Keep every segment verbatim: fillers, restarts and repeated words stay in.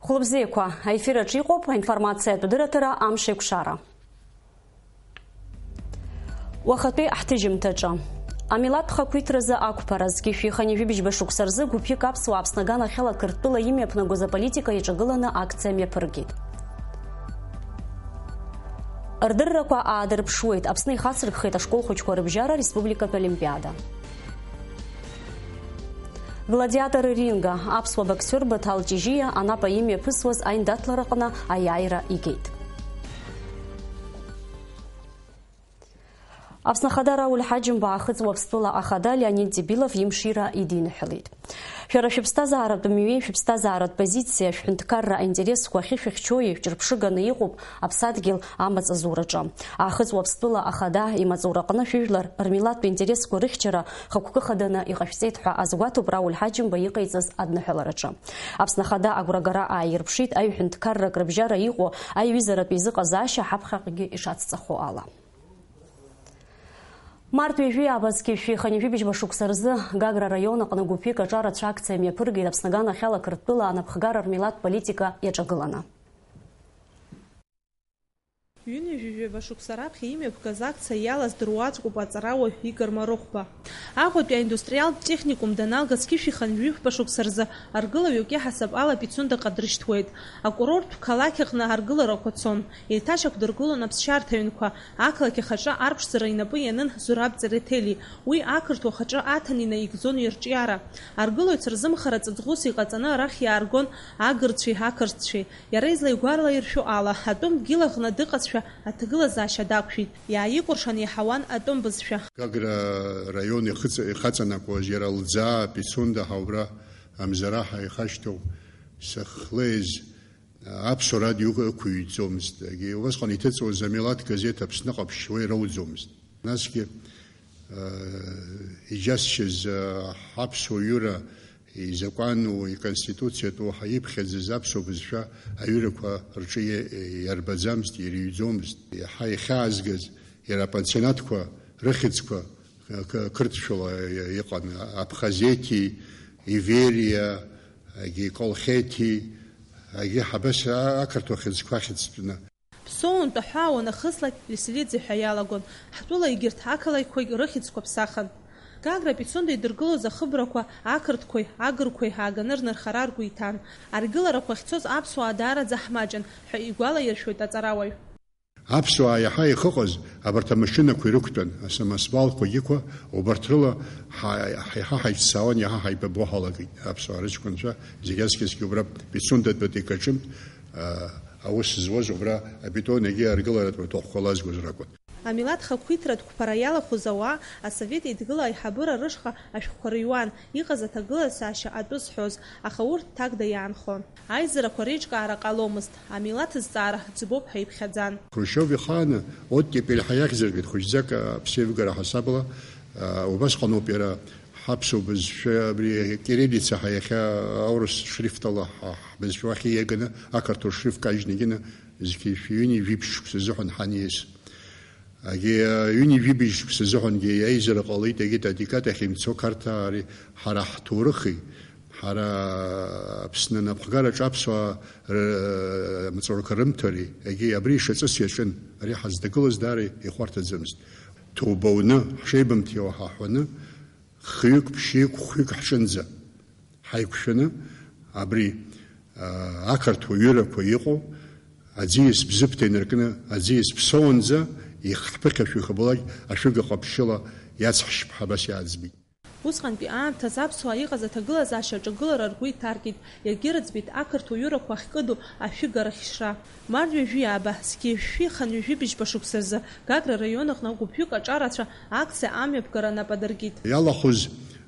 Хәылбзиақәа, аефир аҿы иҟоуп аинформациатә дырраҭара Амш еиқәшара. Уахатәи ҳҭыжьымҭаҿы. Амилаҭтә хақәиҭразы ақәԥара, зқьи жәшәи хынҩажәи жәибжьба шықәса рзы гәыԥҩык аԥсуаа Аԥсны аганахьала Қырҭтәыла имҩаԥнаго азополитика иаҿагыланы акциа мҩаԥыргеит. Рдыррақәа аадырԥшуеит, Аԥсны ихацыркхеит ашкол хәыҷқәа рыбжьара республикатә олимпиада. Гладиатор ринга, аԥсуа боксиор Баҭал Ҷыжьиа Анапа имҩаԥысуаз аиндаҭлараҟны аиааира игеит. Аԥсны Ахада Рауль Ҳаџьымба Аахыҵ Уаԥстәыла Ахада Леонид Дебилов имшира идиныҳәалеит. Шәара шәыԥсҭазааратә мҩеи шәыԥсҭазааратә позициа, шәҳәынҭқарра аинтересқәа ахьышәыхьчои шәҿырԥшыганы иҟоуп аԥсадгьыл амаҵ азураҿы. Аахыҵ Уаԥстәыла Ахада имаҵураҟны шәыжәлар рмилаҭтә интересқәа рыхьчара хықәкы хаданы иҟашәҵеит ҳәа азгәаҭоуп Рауль Ҳаџьымба иҟаиҵаз адныҳәалараҿы. Аԥсны Ахада агәрагара ааирԥшит аҩ ҳәынҭқаррак рыбжьара иҟоу аиҩызаратә еизыҟазаашьа ҳаԥхьаҟагьы ишацҵахо ала. Март ҩажәи абасгьы шәи хынҩажәи быжьба шықәса рзы Гагра раион аҟны гәыԥҩык аҿарацәа акциа мҩаԥыргеит Аԥсны аганахьала Қырҭтәыла анапхгара рмилаҭтә политика иаҿагыланы. Ҩынҩажәи жәаба шықәса раԥхьа имҩаԥгаз акциа иалаз дыруаӡәкуп аҵарауаҩ Игор Марыхәба. Аҟәатәи аиндустриалтә техникум даналга зқьышәи хынҩажәи жәба шықәса рзы аргылаҩык иаҳасаб ала Пицундаҟа дрышьҭуеит. Акурорттә қалақь аҟны аргыларақәа цон. Еиҭашьақәдыргылон аԥсшьарҭаҩынқәа. Ақалақь ахаҿы арԥшӡара инапы ианын Зураб Ҵереҭели. Уи ақырҭуа хаҿы аҭан инаигӡон ирҿиара. Аргылаҩцәа рзымхара ҵаҵӷәыс иҟаҵаны арахь иааргон агырцәеи ақырҭцәеи. Иара излаигәалаиршәо ала, атәым дгьыл аҟны дыҟазшәа аҭагылазаашьа дақәшәеит. Иааикәыршан иаҳауан атәым бызшәа. Гагра раион ихыҵ-, ихаҵанакуаз иара Лӡаа, Пицунда ҳәа убра Амзараҳа ихашьҭоу сыхлеиз аԥсуа радио ықәиҵомызт. Егьи убасҟан иҭыҵуаз амилаҭ газеҭ Аԥсны ҟаԥшь уа ирауӡомызт. Насгьы, э, иџьасшьаз, э, ҳаԥсуа ҩыра изакәану, иконституциатәу ҳәа иԥхьаӡаз аԥсуа бызшәа аҩырақәа рҿы иа-, иарбаӡамызт, ирыҩӡомызт. Иаҳа ихьаазгаз иара апансионатқәа рыхьӡқәа қ-, қ-, қырҭшәала иҟан, Абхазети, Ивериа, егьи Колхети, егьи Ҳабас а-, ақырҭуа хьыӡқәа ахьӡтәны. Ԥсоунтә аҳәаа уанахыслак, Леселиӡе ҳәа иалагон. Ҳтәыла егьырҭ ақалақьқәагь рыхьӡқәа ԥсахын. Гагра Пицунда идыргылоз ахыбрақәа ақырҭқәеи агырқәеи ааганы рнырхара ргәы иҭан. Аргыларақәа ахьцоз аԥсуаа даараӡа ҳмаҷын ҳәа игәалаиршәоит аҵарауаҩ. Аԥсуаа иаҳа ихыҟаз абарҭ амашьынақәа ирықәтәан, асамосвалқәагьы қәа, убарҭ рыла ҳа-, ҳа-, иаҳа ҳаиццаауан, иаҳа ҳаибабо ҳалагеит. Аԥсуаа рыҷкәынцәа зегь аҵкьысгьы убра Пицундатәи аҿынтә, а, аус зуаз убра абетон егьи аргыларатә маҭәахәқәа лазгоз ракәын. Амилаҭ хақәиҭратә қәԥара иалахәыз ауаа Асовет Еидгыла аиҳабыра рышҟа ашәҟәқәа рыҩуан, иҟаз аҭагылазаашьа атәы зҳәоз, аха урҭ ҭакда иаанхон. Аизарақәа реиҿкаара ҟаломызт, амилаҭ зҵаара ӡбоуп ҳәа иԥхьаӡан. Хрушьов ихааны оттепель ҳәа иахьӡыргеит, хәыҷӡак аԥсеивгара ҳасабала, а, убасҟаноуп иара ҳаԥсуа бызшәа, абри кириллица ҳәа иахьа аурыс шрифтала ҳа-, ҳбызшәа уахь ииаганы ақырҭуа шрифт кажьны икны зқьи жәшәи ҩынҩажәи жәибжь шықәса азыҳәан ҳаниас. Егьи ҩынҩажәи жәибжь шықәса азыҳәангьы аизара ҟалеит, егьи Татикат ахь имцо Қарҭаа ари ҳара ҳҭоурыхи, ҳара Аԥсны анапхгараҿы аԥсуаа р-, амаҵурақәа рымҭари, егьи абри ишаҵыс иаҿын, ари ҳаздагылаз даара ихәарҭаӡамызт. Ҭоуба уны, ҳшеибамҭиуа ҳаҳәаны, хҩык, ԥшьҩык, хәҩык ҳҿынӡа ҳаиқәшәаны, абри, аа, ақырҭуа ҩырақәа иҟоу, аӡиас бзыԥҭа инаркны, аӡиас ԥсоунӡа ихԥыхьашәо ихабалак ашәыга ҟаԥшьыла иацҳшьп ҳәа абас иааӡбеит. Усҟантәи аамҭазы аԥсуаа иҟаз аҭагылазаашьа аҿагылара ргәы иҭаркит, иагьырыӡбеит ақырҭуа ҩырақәа ахькыду ашәыга рыхьшра. Март ҩажәи ааба, зқьи жәшәи хынҩажәи быжьба шықәса рзы Гагра раион аҟны гәыԥҩык аҿарацәа акциа амҩаԥгара нап адыркит. Иалахәыз,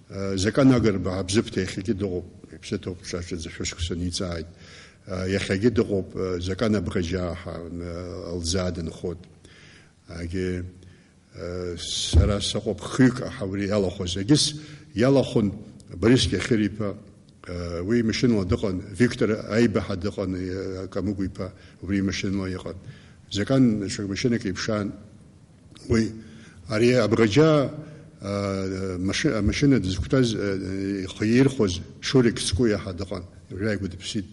э, Закан Агрба абзыԥҭа иахьагьы дыҟоуп, иԥсы ҭоуп, ҿаҿаӡа шәышықәса ниҵааит. Э, иахьагьы дыҟоуп, э, Закан Абӷаџьаа ҳәа, э, Лӡаа дынхоит. Агьы, э, сара сыҟоуп хҩык, аха уи иалахәыз. Егьыс иалахәын Борис Кьахьыриԥа, э, уи машьынала дыҟан, Виктор Аибаҳа дыҟан, э, Камыгә-иԥа, убри машьынала иҟан. Закан ҽак машьынак иԥшаан. Уи, ари Абӷаџьаа, э, маши-, амашьына дызқәтәаз, э, ихы ирхәоз Шурик Цкуиа ҳәа дыҟан. Уажәы ааигәа дыԥсит.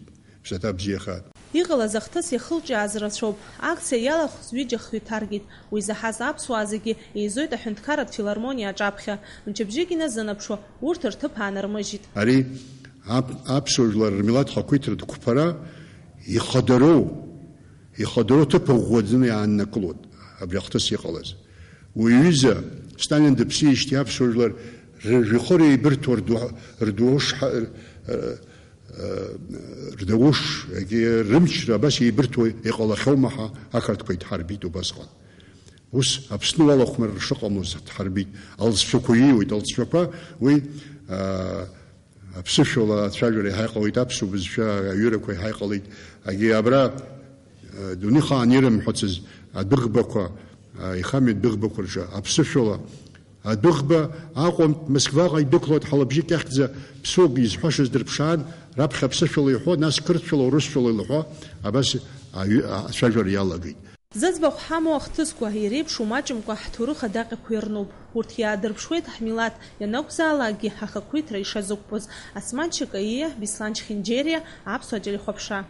Ԥсаҭа бзиахааит. Иҟалаз ахҭыс иахылҿиааз рацәоуп. Акциа иалахәыз ҩыџьа хҩы ҭаркит. Уи заҳаз аԥсуаа зегьы еизоит аҳәынҭқарратә филармониа аҿаԥхьа. Мчыбжьык иназынаԥшуа, урҭ рҭыԥ аанармыжьит. Ари ап-, аԥсуа жәлар рмилаҭ хақәиҭратә қәԥара ихадароу, ихадароу ҭыԥ ӷәӷәаӡаны иааннакылоит абри ахҭыс иҟалаз. Уи аҩыза, Сталин дыԥсижьҭеи аԥсуа жәлар рыжәҩахыр еибырҭо рду-, рдуш ҳа-, р-, р-, рдауш, егьи рымчра абас еибырҭо иҟалахьоума ҳәа ақырҭқәа идҳарбеит убасҟан. Ус Аԥсны уалахәмарра шыҟамлоз дҳарбеит. Алҵшәақәа ииуеит, алҵшәақәа уи, аа, аԥсышәала ацәажәара иаҳа иҟалеит, аԥсуа бызшәа аҩырақәа иаҳа иҟалеит. Егьи абра, аа, дунеихаан ирымҳәацыз адәыӷбақәа, аа, ихамҩатә дәыӷбақәа рҿы аԥсышәала Адәыӷба Аҟәантә Москваҟа идәықәлоит, ҳалабжьык иахьӡа ԥсуак изҳәашаз дырԥшаан, раԥхьа аԥсышәала иҳәо, нас қырҭшәала, урысшәала илҳәо, абас аҩы-, ацәажәара иалагеит. Зыӡбахә ҳамоу ахҭысқәа иреиԥшу маҷымкәа ҳҭоурых адаҟьақәа ирнуп. Урҭ иаадырԥшуеит ҳмилаҭ, ианакәзаалакгьы ҳахақәиҭра ишазықәԥоз. Осман Чакаиа, Беслан Чхинџьериа, Аԥсуа телехәаԥшра.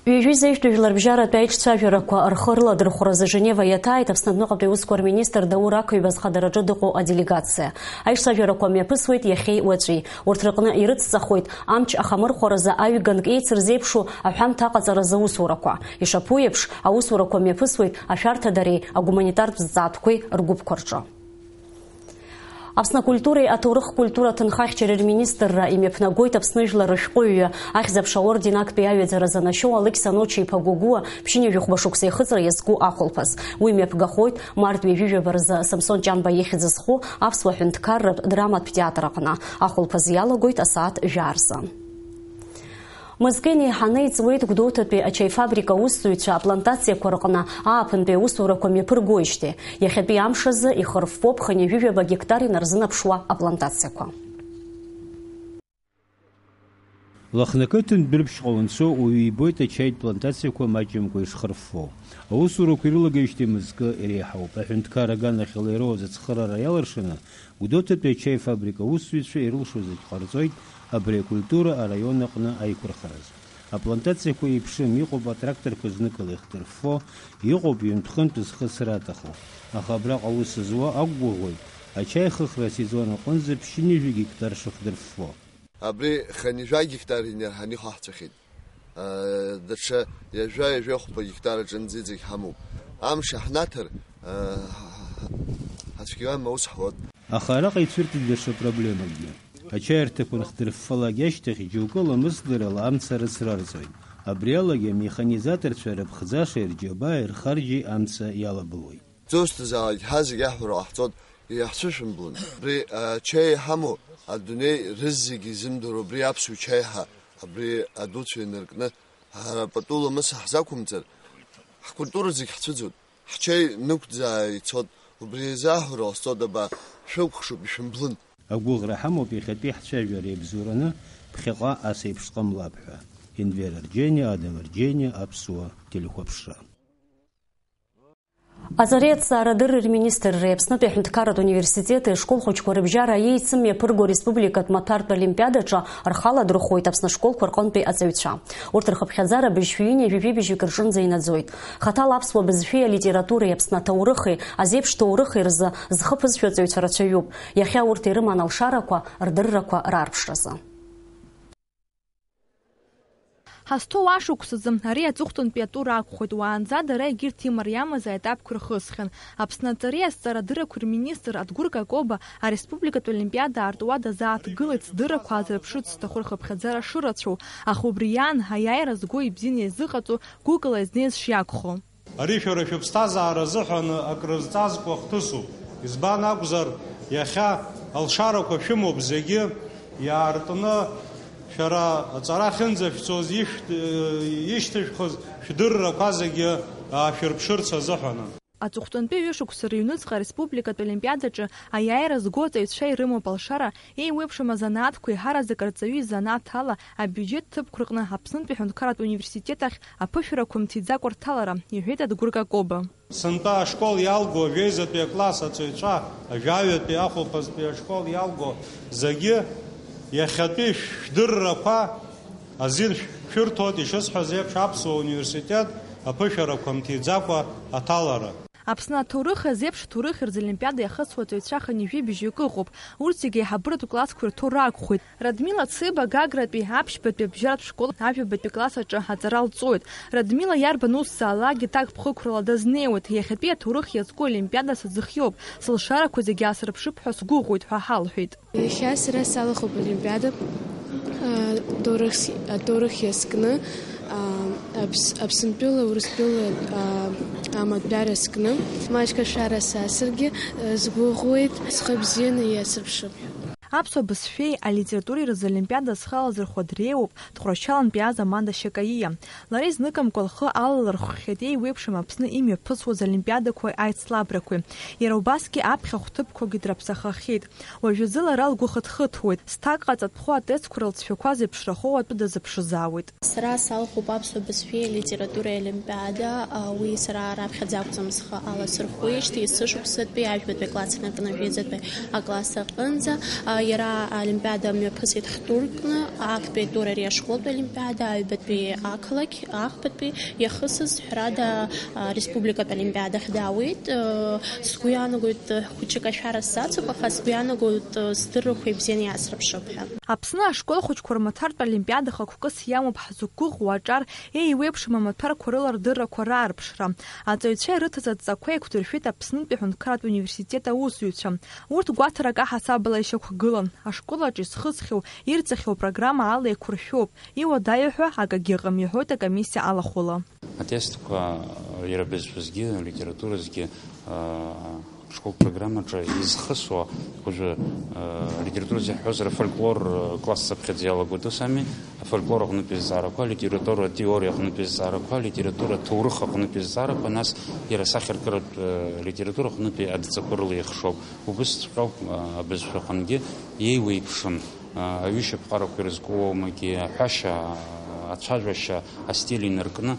Ҩажәи зеижәтәи жәлар бжьаратәи аиҿцәажәарақәа рхы рыладырхәразы Женева иаҭааит Аԥсны адәныҟатәи аусқәа рминистр Даур Ақаҩба зхадараҿы дыҟоу аделегациа. Аиҿцәажәарақәа мҩаԥысуеит иахьеи уаҵәи. Урҭ рыҟны ирыцҵахоит амч ахамырхәаразы аҩганк еицырзеиԥшу аҳәамҭа аҟаҵаразы аусурақәа. Ишаԥу еиԥш, аусурақәа мҩаԥысуеит ашәарҭадареи агуманитартә зҵаатәқәеи ргәыԥқәа рҿы. Аԥсны акультуреи аҭоурых-культура аҭынхахьчареи рминистрра имҩаԥнагоит Аԥсны жәлар рышәҟәыҩҩы, Ахьӡ-аԥша аорден актәи аҩаӡара занашьоу Алықьса Ноча-иԥа Гәыгәуа ԥшьынҩажәи хәба шықәса ихыҵра иазку ахәылԥаз. Уи мҩаԥгахоит март ҩажәи жәаба рзы Самсон Ҷанба ихьӡ зху аԥсуа ҳәынҭқарратә драматә театр аҟны. Ахәылԥаз иалагоит асааҭ жәаа рзы. Мызкы инеиҳаны иҵуеит Гәдоуҭатәи ачаифабрика аусзуҩцәа аплантациақәа рҟны ааԥынтәи аусурақәа мҩаԥыргоижьҭеи. Иахьатәи амш азы ихырффоуп хынҩажәи жәаба гектар инарзынаԥшуа аплантациақәа. Лыхны ақыҭан Дәрыԥшьҟа уанцо уаҩы ибоит ачаитә плантациақәа маҷымкәа ишхырффо. Аусурақәа ирылагеижьҭеи мызкы иреиҳауп. Аҳәынҭқар аганахьала ироуз ацхыраара иалыршаны, Гәдоуҭатәи ачаи фабрика аусзуҩцәа ирылшо зегь ҟарҵоит абри акультура араион аҟны аиқәырхаразы. Аплантациақәа еиԥшым, иҟоуп атракторқәа зныкала ихдырффо, иҟоуп ҩынтә-хынтә зхысра аҭаху. Аха абраҟа аус зуа ақәгәыӷуеит, ачаи хыхра асезон аҟынӡа ԥшьынҩажәи гектар шыхдырффо. Абри хынҩажәа гектар инарҳаны иҟаҳҵахьеит. Даҽа ҩажәа, ҩажәа хәба гектар аҿынӡа иҵегь ҳамоуп. Амш аҳнаҭар, ҳацәгьауам, аус ҳуан. Аха араҟа ицәырҵит даҽа проблемакгьы. Ачаирҭақәа анхдырффалак ашьҭахь, џьоукы ламысдарала амца рыцрарҵоит. Абри алагьы амеханизаторцәа рыԥхӡашеи рџьабааи рхарџьи амца иалабылуеит. Дызусҭазаалак ҳа зегь аҳәара ҟаҳҵоит, иаҳцәышәымблын. Абри ачаи иҳамоу адунеи рызегьы изымдыруа абри аԥсуа чаи ҳәа, абри адуцәа инаркны, ҳара пату ламыс ҳзақәымҵар, ҳкультура зегь ҳцәыӡуеит. Ҳчаи нықәӡаа ицоит, убри азы аҳәара ҟасҵоит, абаа, шәықәхшоуп, ишәымблын. Агәыӷра ҳамоуп иахьатәи ҳцәажәара иабзоураны ԥхьаҟа ас еиԥш ҟамлап ҳәа. Енвер Арџьениа, Адам Арџьениа, Аԥсуа телехәаԥшра. Аҵареи аҭҵаарадырреи рминистрреи Аԥснытәи аҳәынҭқарратә университети ашкол хәыҷқәа рыбжьара аиеицымҩаԥырго ареспубликатә маҭәартә олимпиадаҿы рхы аладырхәуеит Аԥсны ашколқәа рҟынтәи аҵаҩцәа. Урҭ рхыԥхьаӡара быжьҩыи ҩынҩажәи жәибжьҩык рҿынӡа инаӡоит. Хаҭала аԥсуа бызшәеи алитературеи, Аԥсны аҭоурыхи, азеиԥш ҭоурыхи рзы зхы ԥызшәо аҵаҩцәа рацәаҩуп. Иахьа урҭ ирыман алшарақәа, рдыррақәа раарԥшразы. Ҳазҭоу ашықәсазы ари аҵыхәтәантәи атур акәхоит, уаанӡа дара егьырҭ имариамыз аетапқәа рхысхьан. Аԥсны аҵареи азҵаарадыррақәеи рминистр Адгәыр Какоба ареспубликатә олимпиада аартуа дазааҭгылеит, здыррақәа аазырԥшырц зҭаху рхыԥхьаӡара шырацәоу, аха убри иаан аиааира згәы ибзианы иазыҟаҵо гәыкала изнеиз шиакәхо. Ари шәара шәыԥсҭазаара азыҳәан акрызҵазкуа хҭысуп. Избан акәзар, иахьа алшарақәа шәымоуп зегьы, иаартны шәара аҵара ахьынӡашәцоз ишәҭ-, ишьҭышәхыз шәдыррақәа зегьы аашәырԥшырц азыҳәан. Аҵыхәтәантәи ҩышықәса рыҩнуҵҟа ареспубликатә олимпиадаҿы аиааира зго аҵаҩцәа ирымоуп алшара, еиуеиԥшым азанааҭқәа еиҳараӡак арҵаҩы изанааҭ ала абиуџьет ҭыԥқәа рҟны Аԥснытәи аҳәынҭқарратә университет ахь аԥышәарақәа мҭиӡакәа рҭалара, иҳәеит Адгәыр Какоба. Сынтәа ашкол иалго, ажәеизатәи акласс аҵаҩцәа, ажәаҩатәи ахәылԥазтәи ашкол иалго зегьы Иахьатәи шәдыррақәа азин шәырҭоит, ишысҳәаз еиԥш, Аԥсуа университет аԥышәарақәа мҭиӡакәа аҭалара. Аԥсны аҭоурых азеиԥш аҭоурых рзы Олимпиада иахысуа аҵаҩцәа хынҩажәи быжьҩык ыҟоуп. Урҭ зегьы аиҳабыратә классқәа ирҭоу ракәхоит. Радмила Цыба Гагратәи аԥшьбатәи абжьаратә школ ажәабатәи класс аҿы аҵара лҵоит. Радмила иарбан усзаалакгьы ҭакԥхықәрала дазнеиуеит. Иахьатәи аҭоурых иазку Олимпиада сазыхиоуп, сылшарақәа зегьы аасырԥшып ҳәа сгәыӷуеит ҳәа ҳалҳәеит. Иахьа сара салахоуп Олимпиада, а, ҭоурыхс-, аҭоурых иазкны, а, Аԥс-, Аԥсынтәыла, Урыстәыла, а, амаҭәар азкны. Маҷк ашара сасыргьы, а, сгәыӷуеит, схы бзианы иасырԥшып ҳәа. Аԥсуа бызшәеи алитературеи рзы Олимпиада зхы алазырхәо дреиуоуп Тҟәарчалнтәи Аза Манда Шьакаиа. Лара изныкымкәа лхы алалырхәхьеит еиуеиԥшым Аԥсны имҩаԥысуаз олимпиадақәеи аицлабрақәеи. Иара убасгьы аԥхьа хәҭыԥқәагьы драԥсахахьеит. Уажәазы лара лгәы хыҭхыҭуеит, зҭак ҟаҵатәхо атестқәа рылҵшәақәа зеиԥшрахо атәы дазыԥшызаауеит. Сара салхуп аԥсуа бызшәеи алитературеи олимпиада, а, уи сара раԥхьаӡа акәӡам схы аласырхәуеижьҭеи, есышықәсатәи, ажәбатәи акласс инаркны ажәеизатәи акласс аҟынӡа. А, иара аолимпиада мҩаԥысит хтуркны, актәи атур ари ашколтә олимпиада, аҩбатәи ақалақь, ахԥатәи, иахысыз, ҳәарада, а, республикатә олимпиадахь даауеит. Э, сгәы иаанагоит, э, хәыҷык ашәара сзацуп, аха сгәы иаанагоит, э, сдыррақәа ибзианы иаасрыԥшып ҳәа. Аԥсны ашкол хәыҷқәа рмаҭәартә олимпиада хықәкыс иамоуп ҳзықәгәыӷуа аҿар еиуеиԥшым амаҭәарқәа рыла рдыррақәа раарԥшра. Аҵаҩцәа ирыҭаз адҵақәа еиқәдыршәеит Аԥснытәи аҳәынҭқарратә университет аусзуҩцәа. Урҭ гәаҭарак аҳасабала ишьақәгылан, ашкол аҿы изхысхьоу, ирҵахьоу апрограмма ала еиқәыршәоуп, иуадаҩу ҳәа акагьы ыҟам, иҳәоит акомиссиа алахәыла. Атестқәа иара бызшәазгьы, литературазгьы, аа, ашколтә программаҿы изхысуа, уажәы, аа, литературазы иаҳҳәозар, афольклор, класс аԥхьаӡа иалагоит, ус ами, афольклор аҟнытәи азҵаарақәа, алитература атеориа аҟнытәи азҵаарақәа, алитература аҭоурых аҟнытәи азҵаарақәа, нас иара асахьаркыратә, литература аҟнытәи адҵақәа рыла ихшоуп. Убысҵәҟьоуп, аа, абызшәа аҟынгьы иеиуеиԥшым. Аҩышьаԥҟарақәа ирызку уамагьы аҳәашьа, ацәажәашьа астиль инаркны,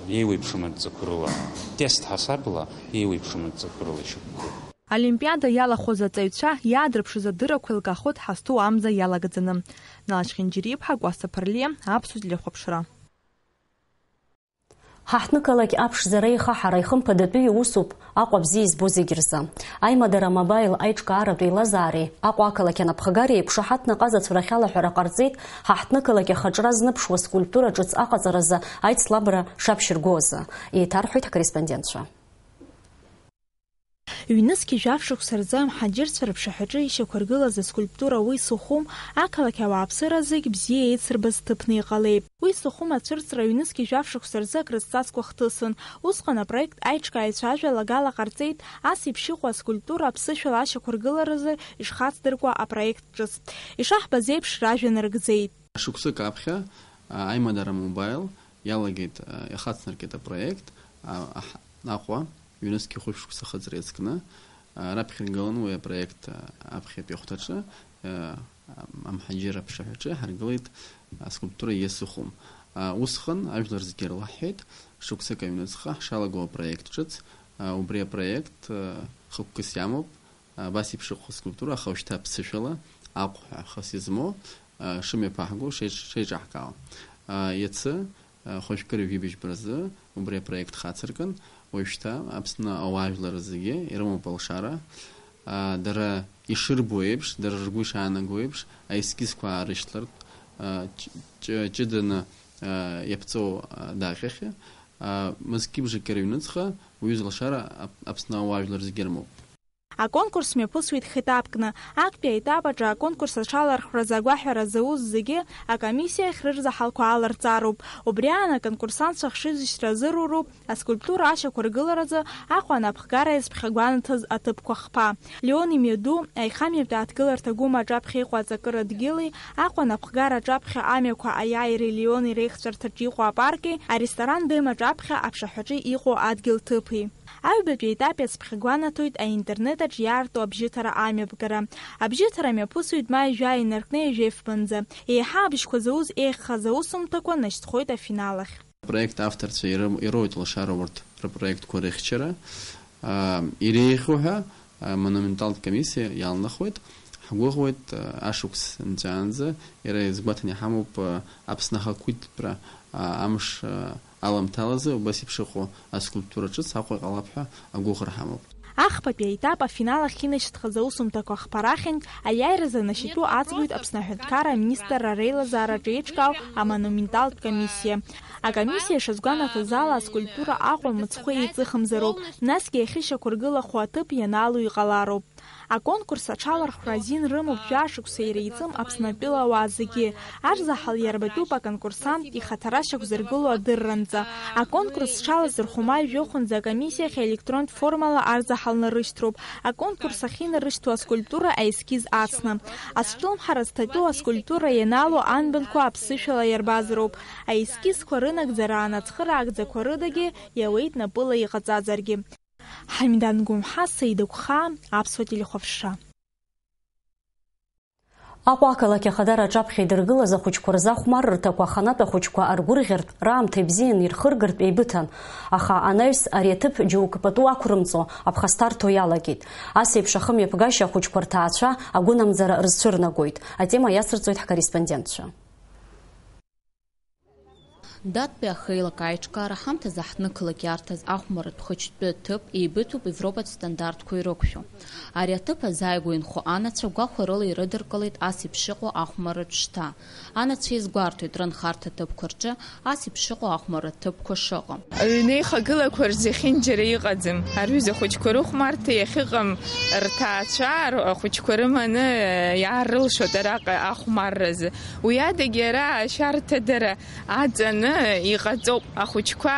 еиуеиԥшым адҵақәа рыла, тест ҳасабла еиуеиԥшым адҵақәа рыла ишьақәгылоуп. Олимпиада иалахәыз аҵаҩцәа иаадырԥшыз адыррақәа еилгахоит ҳазҭоу амза иалагӡаны. Налач Хинџьариа-иԥҳа, Кәасҭа Ԥарлиа, Аԥсуа телехәаԥшра. Ҳаҳҭнықалақь аԥшӡара ихаҳара ихымԥадатәу иусуп Аҟәа бзиа избо зегь рзы. Аимадара мобаил аиҿкааратә еилазаареи Аҟәа ақалақь анапхгареи еиқәшаҳаҭны аҟазацәа рахь алаҳәара ҟарҵеит ҳаҳҭнықалақь ахаҿра зныԥшуа скульптура ҿыц аҟаҵаразы аицлабра шаԥшьырго азы, еиҭарҳәоит ҳкорреспондентцәа. Ҩнызқь жәаф шықәса рзы амҳаџьырцәа рыԥшаҳәаҿы ишьақәыргылаз аскульптура Уи сухум ақалақь ауааԥсыра зегь бзиа еицырбаз ҭыԥны иҟалеит. Уи сухума ацәырҵра ҩнызқь жәаф шықәса рзы акрызҵазкуа хҭысын. Усҟан апроект аиҿкааҩцәа ажәалагала ҟарҵеит, ас еиԥш иҟоу аскульптура аԥсышәала ашьақәыргыларазы ишхацдыркуа апроект ҿыц. Ишаҳбаз еиԥш, ражәа нарыгӡеит. Шықәсык аԥхьа, а, Аимадара мобаил иалагеит, а, иахацнаркит апроект, а, аҳ-, Аҟәа, ҩнызқь хәышә шықәса хыҵра иазкны, а, раԥхьа иргылан уи апроект, а, аԥхьатәи ахәҭаҿы, а, амҳаџьыр аԥшаҳәаҿы иҳаргылеит аскульптура Иесухум. А, усҟан ажәлар зегьы ирлаҳҳәеит, шықәсык аҩныҵҟа ҳшалаго апроект ҿыц, а, убри апроект, а, хықәкыс иамоуп, а, абас еиԥш иҟоу аскульптура, аха уажәшьҭа аԥсышәала, Аҟәҳәа хыс измоу, а, шымҩаԥаҳго, шеиҿ-, шеиҿаҳкаауа. А, иацы, а, хәажәкыри жәибжьба рзы убри апроект хацыркын, уажәшьҭа Аԥсны ауаажәлар зегьы ирымоуп алшара, а, дара ишырбо еиԥш, дара ргәы ишаанаго еиԥш, аескизқәа аарышьҭлартә, а, ҷ-, ҷ-, ҷыданы, а, иаԥҵоу, а, даҟьахьы, а, мызкгьы бжакгьы рыҩныҵҟа уҩыза алшара Ап-, Аԥсны ауаажәлар зегьы ирымоуп. Аконкурс мҩаԥысуеит хетапкны. Актәи аетап аҿы аконкурс аҽалархәразы агәаҳәара зауз зегьы акомиссиа ахь рырзаҳалқәа аларҵароуп. Убри аан аконкурсантцәа хшыҩзышьҭра азыруроуп аскульптура ашьақәыргыларазы Аҟәа анапхгара иазԥхьагәанаҭаз аҭыԥқәа хԥа. Леон имҩаду, аихамҩатәи ааҭгыларҭа Гәым аҿаԥхьа иҟоу аҵакыра дгьыли, Аҟәа анапхгара аҿаԥхьа амҩақәа аиааиреи Леон иреихҵәарҭаҿы иҟоу апарки, аресторан Дем аҿаԥхьа аԥшаҳәаҿы иҟоу адгьыл ҭыԥи. Аҩбатәи аетап иазԥхьагәанаҭоит аинтернет аҿ иаарту абжьыҭара амҩаԥгара. Абжьыҭара мҩаԥысуеит маи жәаҩа инаркны ҩажәи фбанӡа. Еиҳа абжьқәа зауз еиӷьхаз аусумҭақәа нашьҭхоит афинал ахь. Апроект авторцәа ирым-, ироуит лшара урҭ рпроектқәа рыхьчара. Аа, иреиӷьу ҳәа, аа, монументалтә комиссиа иалнахуеит. Ҳгәыӷуеит, ашықәс нҵәаанӡа, иара иазгәаҭаны иҳамоуп, Аԥсны ахақәиҭтәра, амш, аламҭалазы убас еиԥш иҟоу аскульптура ҿыц Аҟәа иҟалап ҳәа агәыӷра ҳамоуп. Ахԥатәи аетап афинал ахь инашьҭхаз аусумҭақәа хԥарахьынтә аиааира занашьатәу аӡбоит Аԥсны аҳәынҭқарра аминистрра реилазаараҿы еиҿкаау амонументалтә комиссиа. Акомиссиа ишазгәанаҭаз ала, аскульптура Аҟәа мыцхәы еиҵыхымзароуп, насгьы иахьышьақәыргылахо аҭыԥ ианаало иҟалароуп. Аконкурс аҽалархәра азин рымоуп жәашықәса иреиҵым Аԥснытәыла ауаа зегьы. Арзаҳал иарбатәуп аконкурсант ихаҭара шьақәзыргылоу адырранӡа. Аконкурс зҽалазырхәо маи жәохәынӡа акомиссиахь аелектронтә формала арзаҳал нарышьҭроуп. Аконкурс ахьынарышьҭуа аскульптура аескиз ацны. Азҿлымҳара зҭатәу аскульптура ианаало анбанқәа аԥсышәала иарбазароуп. Аескизқәа рынагӡара анацхыраагӡақәа рыдагьы иауеит напыла иҟаҵаӡаргьы. Ҳамидан Гәымҳа, Саида Гәхаа, Аԥсуа телехәаԥшра. Аҟәа ақалақь ахадара аҿаԥхьа идыргылаз ахәыҷқәа рзы ахәмаррҭақәа аханатә ахәыҷқәа аргәырӷьартә, раамҭа ибзианы ирхыргартә еибыҭан, аха анаҩс ари аҭыԥ џьоук пату ақәрымҵо, аԥхасҭа арҭо иалагеит. Ас еиԥш ахымҩаԥгашьа ахәыҷқәа рҭаацәа агәынамӡара рызцәырнагоит. Атема иацырҵоит ҳкорреспондентцәа. Даттәи ахеилак аиҿкаара ҳамҭазы ҳҭнықалақь иарҭаз ахәмарратә хәыҷтәы ҭыԥ еибыҭоуп Европатә стандартқәа ирықәшәо. Ари аҭыԥ азааигәа инхо анацәа гәахәарыла ирыдыркылеит ас еиԥш иҟоу ахәмарратә шҭа. Анацәа иазгәарҭоит рынхарҭа ҭыԥқәа рҿы ас еиԥш иҟоу ахәмарратә ҭыԥқәа шыҟам. Аҩны ихагылақәа рзехьынџьара иҟаӡам. Арҩыза ахәыҷқәа рыхәмарҭа иахьыҟам рҭаацәа ахәыҷқәа рыманы иаарылшоит араҟа ахәмарразы. Уи адагьы ара ашәарҭа дара аҵаны иҟаҵоуп, ахәыҷқәа,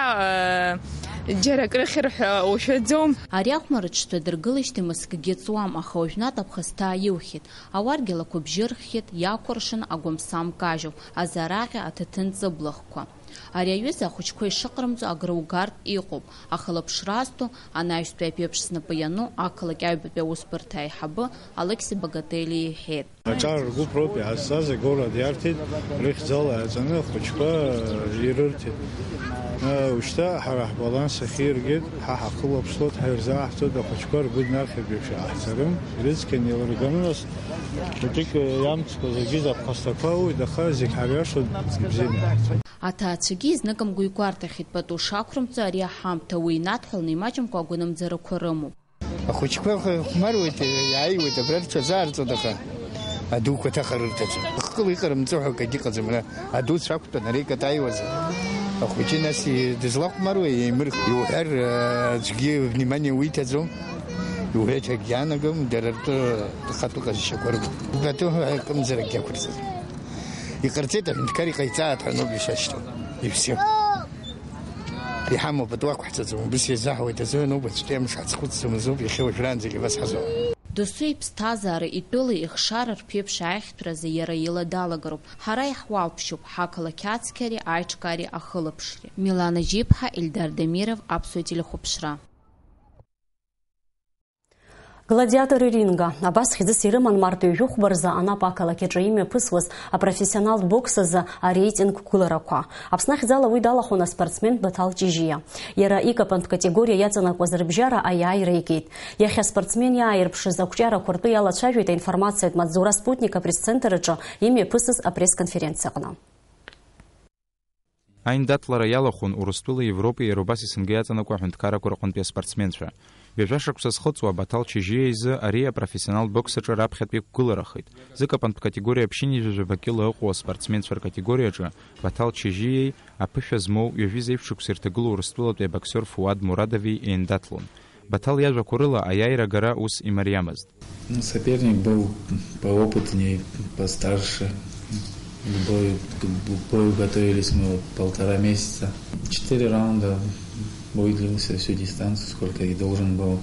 ыы, џьара акрыхьыр ҳәа ушәаӡом. Ари ахәмарратә шҭа дыргылеижьҭеи мызкгьы ҵуам, аха уажәнатә аԥхасҭа ааилхит, ауаргьалақәа бжьы рххьеит, иакәыршан агәамсам кажьуп, азараҟьа аҭаҭын ҵыблахқәа. Ари аҩыза ахәыҷқәа ишыҟарымҵо агра угартә иҟоуп, аха лаԥшразтәу анаҩстәи аԥеиԥш знапы иану ақалақь аҩбатәи аусбарҭа аиҳабы Алықьси Багателиа иҳәеит. Аҿар ргәыԥ роуп иаазҵаз, агорад иарҭеит, рыхьӡала иааҵаны ахәыҷқәа ирырҭеит. Ушьҭа ҳара ҳбаланс ахьиргеит, ҳа ҳахылаԥшлоит, ҳаирзааҳҭоит, ахәыҷқәа ргәы днархьыртә еиԥш иааҳцарым, ирыцқьаны еилырганы нас, хәыҷык иамҵқәа зегьы заԥхасҭақәа ауеит, аха зегь ҳариашоит, ибзианы иаҳцоит. Аҭаацәагьы изныкымкәа игәарҭахьеит пату шақәрымҵо ари аҳамҭа, уи инадҳәаланы имаҷымкәа агәынамӡарақәа рымоуп. Ахәыҷқәа хәмаруеит, иааиуеит, абра рҽазаарҵоит, аха адуқәа ҭаха рырҭаӡом. Хкыла иҟарымҵо ҳәа акгьы ыҟаӡам, ара адуцәа ақәтәан, ара икатаиуаз. Ахәыҷы нас и-, дызлахәмаруеи, еимырх-, иуҳәар, аӡәгьы внимание уиҭаӡом, иуҳәеит ҳәагьы иаанагом, дара ртәы хатәы ҟазшьақәа рымоуп. Пату ҳәа акымзаракгьы ақәырҵаӡом. Иҟарҵеит аҳәынҭқар, иҟаиҵааит ҳәа ноуп ишашьҭоу. Ибзиоуп. Иҳамоуп, атәы ақәҳҵаӡом, убыс иазаҳауеит азыҳәан ауп, аӡәтәи амш ҳацхәыцӡом азоуп, иахьа уажәраанӡагьы абас ҳазыҟоуп. Досу иԥсҭазаареи итәылеи ихшара рԥеиԥш аихтәразы иара ила далагароуп. Ҳара иаҳуалԥшьоуп, ҳақалақь ацқьареи аиҿкаареи ахылаԥшреи. Милана Жьиԥҳа, Ельдар Дамиров, Аԥсуа телехәаԥшра. Гладиатор иринга, абас хьӡыс ирыман март ҩажәи хәба рзы Анап ақалақь аҿы имҩаԥысуаз апрофессионалтә бокс азы ареитинг қәгыларақәа. Аԥсны ахьӡала уи далахәын аспортсмен Баҭал Ҷыжьиа. Иара икапантә категориа иаҵанакуаз рыбжьара аиааира игеит. Иахьа аспортсмен иааирԥшыз ақәҿиарақәа ртәы иалацәажәеит аинформациатә маҵзура Спутник апресс-центр аҿы имҩаԥысыз апресс-конференциаҟны. Аиндаҭлара иалахәын Урыстәылеи Европеи, иара убас СНГ иаҵанакуа аҳәынҭқаррақәа рҟынтәи аспортсменцәа. Ҩажәа шықәса зхыҵуа Баҭал Чежиа изы ари апрофессионалтә бокс аҿы раԥхьатәи иқәгыларахеит. Зыкапантә категориа ԥшьынҩажәа жәаба кьыла ыҟоу аспортсменцәа ркатегориаҿы Баҭал Чежиеи аԥышәа змоу ҩажәи зеижә шықәса ирҭагылоу Урыстәылатәи абоксиор Фуад Мурадови еиндаҭлон. Баҭал иажәақәа рыла, аиааира агара ус имариамызт. Ну, соперник был поопытнее, постарше. К бою, к б-, бою готовились мы вот полтора месяца. Четыре раунда, бой длился всю дистанцию, сколько и должен был.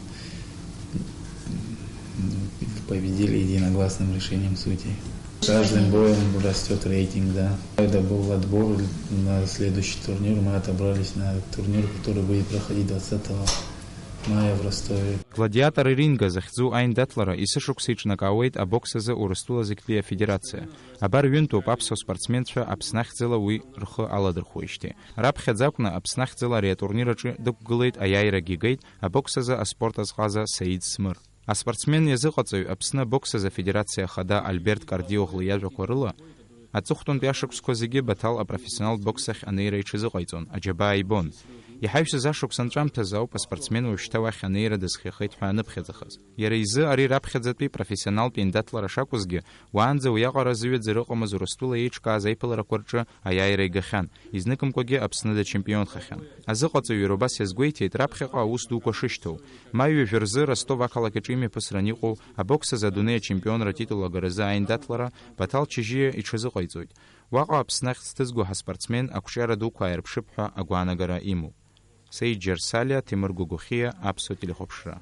Победили единогласным решением судей. С каждым боем растёт рейтинг, да. Это был отбор на следующий турнир. Мы отобрались на турнир, который будет проходить двадцатого мая в Ростове. Гладиатор иринга захьӡу аиндаҭлара есышықәса иҿнакаауеит абокс азы Урыстәыла зегьтәи афедерациа. Абар ҩынтәоуп аԥсуа спортсменцәа Аԥсны ахьӡала уи рхы аладырхәуеижьҭеи. Раԥхьаӡа акәны Аԥсны ахьӡала ари атурнир аҿы дықәгылеит, аиааирагьы игеит абокс азы аспорт азҟаза Саид Смыр. Аспортсмен иазыҟаҵаҩ Аԥсны абокс азы афедерациа ахада Альберт Кардиоӷлы иажәақәа рыла, аҵыхәтәантәи ашықәсқәа зегьы Баҭал апрофессионалтә бокс ахь анеира иҽазыҟаиҵон, аџьабаа ибон. Иҳаҩсыз ашықәс анҵәамҭазы ауп аспортсмен уажәшьҭа уахь анеира дазхиахеит ҳәа аныԥхьаӡахаз. Иара изы ари раԥхьаӡатәи профессионалтә еиндаҭлара шакәызгьы, уаанӡа уи аҟара зыҩаӡара ыҟамыз Урыстәыла еиҿкааз аиԥыларақәа рҿы аиааира игахьан, изныкымкәагьы Аԥсны дачемпионхахьан. Азыҟаҵаҩ иара убас иазгәеиҭеит раԥхьаҟа аус дуқәа шышьҭоу. Ма ҩажәа рзы Ростов ақалақь аҿы имҩаԥысран иҟоу абокс азы адунеи ачемпионра атитул агаразы аиндаҭлара Баҭал Чыжьиа иҽазыҟаиҵоит. Уаҟа Аԥсны ахьӡ ҭызго ҳаспортсмен ақәҿиара дуқәа ааирԥшып ҳәа агәаанагара имоуп. Саид Џьарсалиа, Ҭемыр Гогохиа, Аԥсуа телехәаԥшра.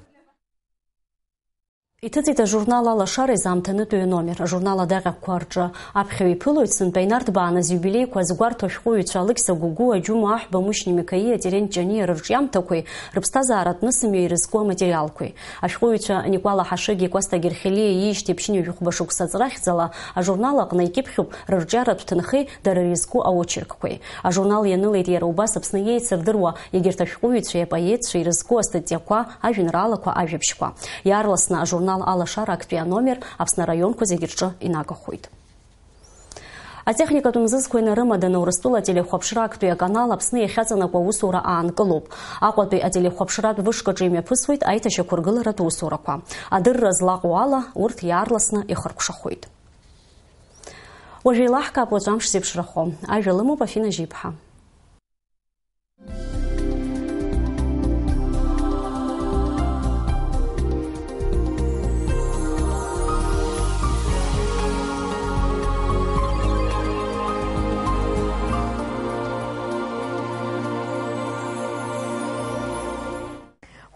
Иҭыҵит ажурнал Алашара изаамҭанытәи аномер. Ажурнал адаҟьақәа рҿы аԥхьаҩ иԥылоит сынтәа инарҭбааныз иубилеиқәа згәарҭо ашәҟәыҩҩцәа Алықьса Гәыгәу, Аџьума Аҳәба, Мушьни Микаиа, Терент Ҷаниа рырҿиамҭақәеи рыԥсҭазааратә нысымҩеи ирызку аматериалқәеи. Ашәҟәыҩҩцәа Никәала Ҳашыги Кәасҭа Герхелиа иижьҭеи ԥшьынҩажәи хәба шықәса аҵрахьӡала ажурнал аҟны икьыԥхьуп рырҿиаратә ҭынхеи дара ирызку аочеркқәеи. Ажурнал ианылеит иара убас Аԥсны иеицырдыруа егьырҭ ашәҟәыҩҩцәеи апоетцәеи ирызку астатиақәа, ажәеинраалақәа, ажәабжьқәа. Иаарласны ажурнал Алашара актәи аномер Аԥсны араионқәа зегьы рҿы инагахоит. Атехникатә мзызқәа инарымаданы Урыстәыла ателехәаԥшра актәи аканал Аԥсны иахьаҵанакуа аусура аанкылоуп. Аҟәатәи ателехәаԥшратә вышкаҿы имҩаԥысуеит аиҭашьақәыргыларатә усурақәа. Адырра злаҟоу ала, урҭ иаарласны ихыркәшахоит. Уажә еилаҳкаап уаҵәы амш зеиԥшрахо. Ажәа лымоуп Афина Жьиԥҳа.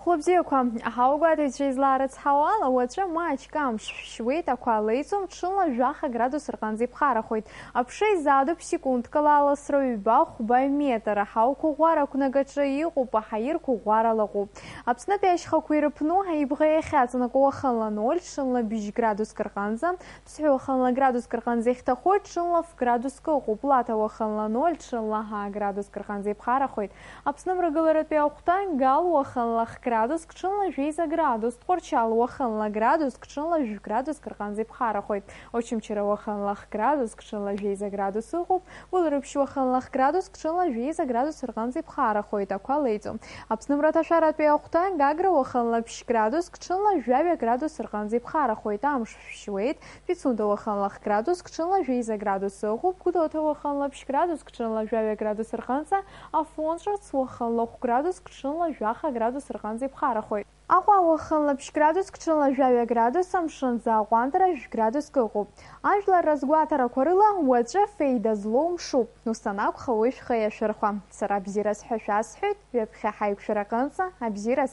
Хәлыбзиақәа, аҳауагәаҭаҩцәа излаарыцҳауа ала, уаҵәы маҷк амш шәшьуеит, ақәа леиӡом, ҽынла жәаха градус рҟынӡа иԥхарахоит. Аԥша изаадуп секундкала аласра ҩба-хәба метр, аҳауқәа ӷәӷәара ақәнагаҿы иҟоуп, аҳаирқәа ӷәӷәарала ыҟоуп. Аԥснытәи ашьхақәа ирыԥну аибӷа иахьаҵанакуа уахынла ноль, ҽынла быжь градуск рҟынӡа, Ԥсҳәы уахынла градуск рҟынӡа ихьҭахоит, ҽынла ф градуск ыҟоуп, Лаҭа уахынла ноль, ҽынла ҳа градуск рҟынӡа иԥхарахоит. Аԥсны мрагыларатәи ахәҭа Гал уахынла х градуск, ҽынла жәеиза градус, Тҟәарчал уахынла градуск, ҽынла жәә градуск рҟынӡа иԥхарахоит. Очамчыра уахынла х градуск, ҽынла жәеиза градус ыҟоуп, Гәылрыԥшь уахынла х градуск, ҽынла жәеиза градус рҟынӡа иԥхарахоит, ақәа леиӡом. Аԥсны мраҭашәаратәи ахәҭа Гагра уахынла ԥшь градуск, ҽынла жәаҩа градус рҟынӡа иԥхарахоит, амш шәшьуеит, Пицунда уахынла х градуск, ҽынла жәеиза градус ыҟоуп, Гәдоуҭа уахынла ԥшь градуск, ҽынла жәаҩа градус рҟынӡа, Афон ҿыц уахынла хә градуск, ҽынла жәаха градус рҟынӡа иԥхарахоит. Аҟәа уахынла ԥшь градуск, ҽынла жәаҩа градус, амшынӡы аҟәандара жәә градуск ыҟоуп. Ажәлар разгәаҭарақәа рыла, уаҵәы феида злоу мшуп, ус анакәха, уи шәхы иашәырхәа. Сара бзиараз ҳәа шәасҳәоит, ҩаԥхьа ҳаиқәшәара аҟынӡа, абзиараз.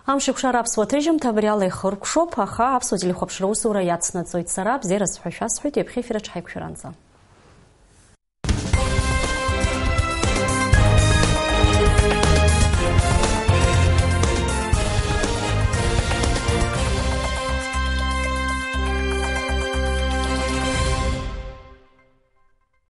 Амшеиқәшара аԥсуа ҭыжьымҭа абри ала ихыркәшоуп, аха аԥсуа телехәаԥшра усура иацнаҵоит. Сара бзиараз ҳәа шәасҳәоит, ҩаԥхьа ефир аҿы ҳаиқәшәаранӡа.